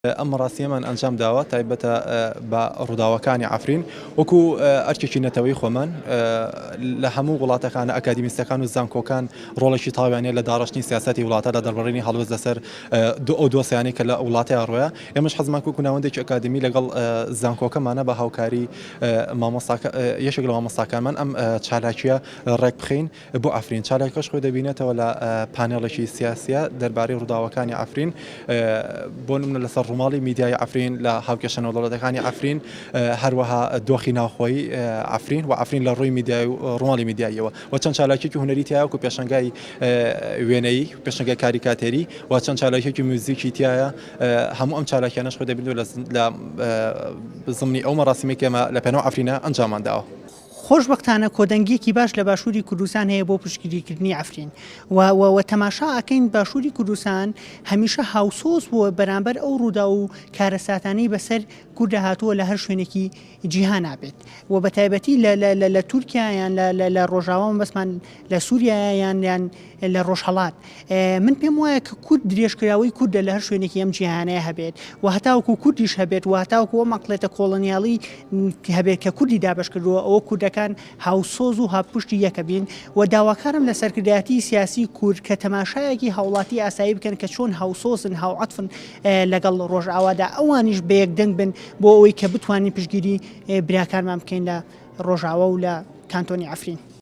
ئەم مەراسیمەمان ئەنجام داوە تایبەتە بە ڕووداوەکانی عەفرین وەکو ئەرکێکی نەتەوەی خۆمان لە هەموو وڵاتەکان ئەکادیمیستەکان و زانکۆکان ڕۆڵێکی تاویان هەیە لە داڕشتنی سیاسەتی وڵاتە لە دەربڕینی هەڵوێست لەسەر ئەو دۆسیانەی کە لە وڵاتەیان ڕۆیە ئێمەش حەزمان وەکو ناوەندێکی ئەکادیمی لەگەڵ زانکۆکەمانە بە هاوکاری مامۆستاکە یەکێک لە مامۆستاکانمان ئەم چالاکیە ڕێک بخەین بۆ عەفرین، چالاکیەکەش خۆی دەبینێتەوە لە پانێڵێکی سیاسیە دەربارەی ڕووداوەکانی عەفرین، بۆ نمونە لەسەر ڕووماڵی میدیایی عەفرین، لە هاوکێشە نێودەوڵەتیەکانی عەفرین، هەروەها دۆخی ناوخۆیی عەفرین و عەفرین لە ڕووی میدیای و ڕووماڵی میدیاییەوە و چەند چالاکیەکی هونەری تیایە وەکو پێشەنگای وێنەیی، پێشەنگای کاریکاتێری و چەند چالاکیەکی میوزیکی تیایە، هەموو ئەم چالاکیانەش خۆی دەبینێتەوە لە زمنی ئەو مەراسیمەی کە ئێمە لە پێناو عەفرینە ئەنجامان داوە. خۆشبەختانە کۆدەنگیەکی باش لە باشوری کوردستان هەیە بۆ پشتگیریکردنی عەفرین و و تەماشا ئەکەین باشوری کوردستان هەمیشە هاوسۆز بووە بەرامبەر ئەو ڕووداو و کارەساتانەی بەسەر کوردا هاتووە لە هەر شوێنێکی جیهانا بێت و بە تایبەتی لە لە لە لە تورکیا یان لە لە لە ڕۆژاوا مەبەستمان لە سووریا یان یان لە ڕۆژهەڵات من پێم وایە کە کورد درێژکراوەی کوردە لە هەر شوێنێکی ئەم جیهانەیە هەبێت و هەتاوەکو کوردیش هەبێت و هەتاوەکو ئەم عەقڵێتە کۆڵۆنیاڵی هەبێت کە کوردی دابەش کردووە ئەوە کوردەکان هاوسۆز و هاوپشتی یەکە بین و داواکارم لە سەرکردایەتی سیاسی کورد کە تەماشایەکی هاوڵاتی ئاسایی بکەن کە چۆن هاوسۆزن هاوعەتفن لەگەڵ ڕۆژئاوادا ئەوانیش بە یەک دەنگ بن بۆ ئەوەی کە بتوانین پشتگیری براکانمان بکەین لە ڕۆژاوا و لە کانتۆنی عەفرین.